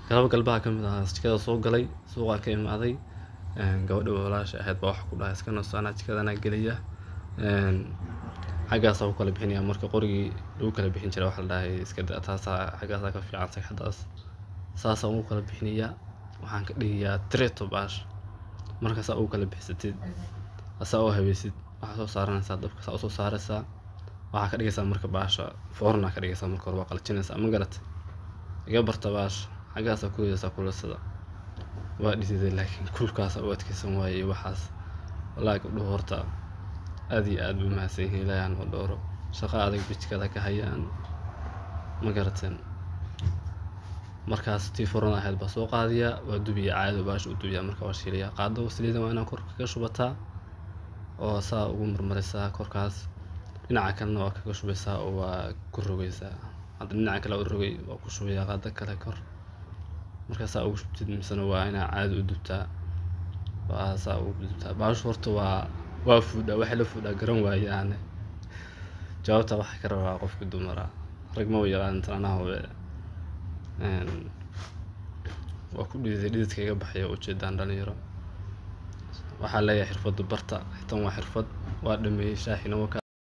Galab galbaha ka mid ah jikada soo galay, suuqa ka imaaday. Gabadha walaasha ahayd baa wax ku dhahay, iska naso, anaa jikadana gelaya. Xaggaasaa ku kala bixinaya. Marka qorigii lagu kala bixin jiray waxa la dhahay iska daa, taasaa xaggaasaa ka fiican sagxadaas. Saasaan ugu kala bixinayaa, waxaan ka dhigayaa tireto baash. Marka saa ugu kala bixisatid, saa u habaysid, waxaa soo saaranaysaa dabka, saa usoo saaraysaa, waxaa ka dhigaysaa marka baasha foorna ka dhigaysaa. Marka hore waa qalajinaysaa, ma garat? Iga barta baasha xaggaasaa ku ridaysaa kulasada. Waa dhididay, laakiin kulkaasa u adkeysan waaye iyo waxaas. Wallaahi gabdhuhu horta aad iyo aad bay u mahadsan yihiin. Ilaahay ha noo dhowro. Shaqo adag bay jikada ka hayaan, ma garateen? Markaas tii foornada ahayd baa soo qaadiyaa, waa dubiya, caadi baasha u dubiyaa. Marka waa shiilayaa. Qaado saliida, waa inaa kor kaga shubataa oo saa ugu marmarisaa korkaas. Dhinaca kalena waa kaga shubaysaa oo waa ku rogaysaa. Hadda dhinaca kale u rogay, waa ku shubayaa qaado kale kor. Markaa saa ugu shubtid, misena waa inaa caadi u dubtaa, waa saa ugu dubtaa baashu. Horta waa fuudhaa, waxay la fuudhaa garan waaye. Aane jawaabta waxaa ka rabaa qofka dumara, rag ma u yaqaan tan, anaa hube. Waa ku dhididay, dhididka iga baxaya ujeedaan. Dhalinyaro waxaa leeyahay, xirfadda barta, tan waa xirfad. Waa dhameeyey shaaxina waa.